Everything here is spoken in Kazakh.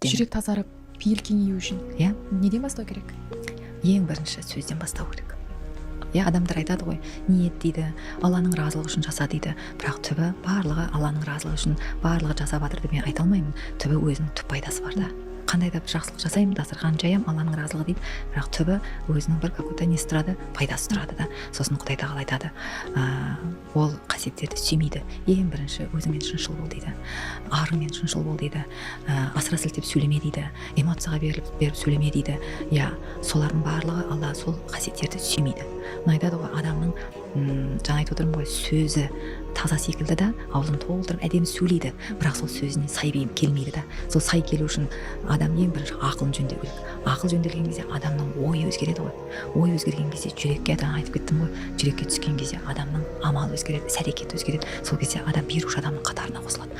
Жүрек тазарып, пейіл кеңею үшін неден бастау керек? Ең бірінші сөзден бастау керек, иә. Адамдар айтады ғой, ниет дейді, Алланың разылығы үшін жаса дейді. Бірақ түбі барлығы Алланың разылығы үшін барлығы жасап жатыр деп мен айта алмаймын. Түбі өзінің түп пайдасы бар да. Қандай да бір жақсылық жасаймын, дастархан жаямын, Алланың разылығы дейді, бірақ түбі өзінің бір какой-то несі тұрады, пайдасы тұрады да. Сосын Құдай Тағала айтады, ол қасиеттерді сүймейді. Ең бірінші өзіңмен шыншыл бол дейді, арыңмен шыншыл бол дейді, асыра сілтеп сөйлеме дейді, эмоцияға беріліп беріп сөйлеме дейді, иә. Солардың барлығы, Алла сол қасиеттерді сүймейді. Мына айтады ғой, адамның, жаңа айтып отырмын ғой, сөзі таза секілді да, аузын толтырып әдемі сөйлейді, бірақ сол сөзіне сай келмейді да. Сол сай келу үшін адам ең бірінші ақылын жөндеу керек. Ақыл жөнделген кезде адамның ойы өзгереді ғой. Ой өзгерген кезде жүрекке, жаңа айтып кеттім ғой, жүрекке түскен кезде адамның амалы өзгереді, іс әрекеті өзгереді. Сол кезде адам беруші адамның қатарына қосылады.